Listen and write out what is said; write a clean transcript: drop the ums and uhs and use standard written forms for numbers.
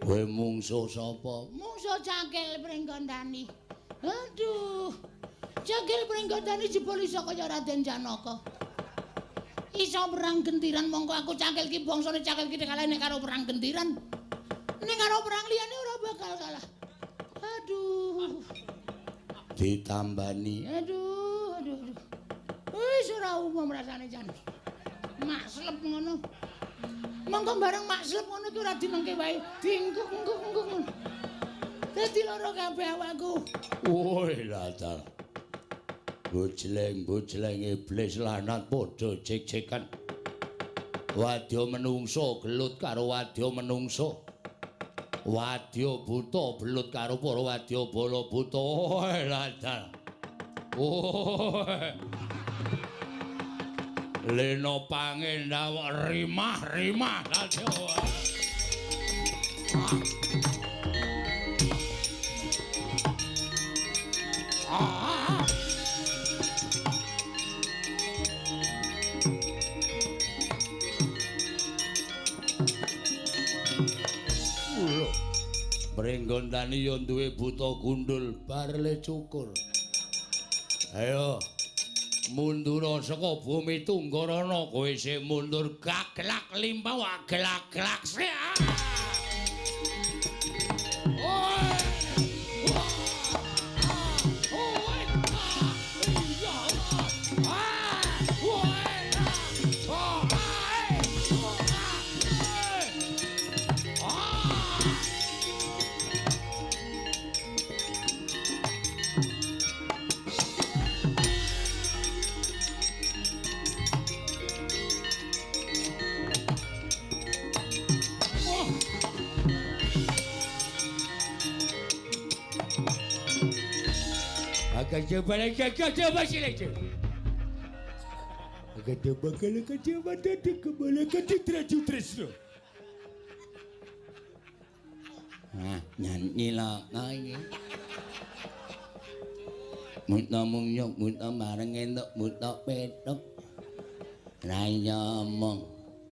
Kowe mungsuh sapa? Mungsuh Cangkil Pringgondani. Aduh. Cangkil Pringgondani jebul iso kaya Raden Janaka. Iso perang gentiran mongko aku Cangkil ki bangsane Cangkil ki kalah nek karo perang gentiran. Nek karo perang liyane ora bakal kalah. Aduh. Ditambani. Aduh, aduh, aduh. Wis ora umum rasane jan. Makslep ngono. Mongko bareng makslep ngono ki ora dinengke wae, diengkuk-engkuk-engkuk ngono. Dadi lara kabeh awakku. Woi latar. Bojleng-bojleng iblis lanat padha jek-jekan. Wadya menungso gelut karo wadya menungso. Wadya buta belut karo para wadya bala buta. Woi latar. Woi. Lena pangendawa rimah-rimah ladya. Pringgondani ya duwe buta gundul barle cukur. Ayo mundur saka bumi Tunggarana, kowe isih mundur gaglak limpah gelak-gelak sik. Nyanyi laka iki. Muta mungyuk muta bareng entuk muta petuk. Ra iya omong.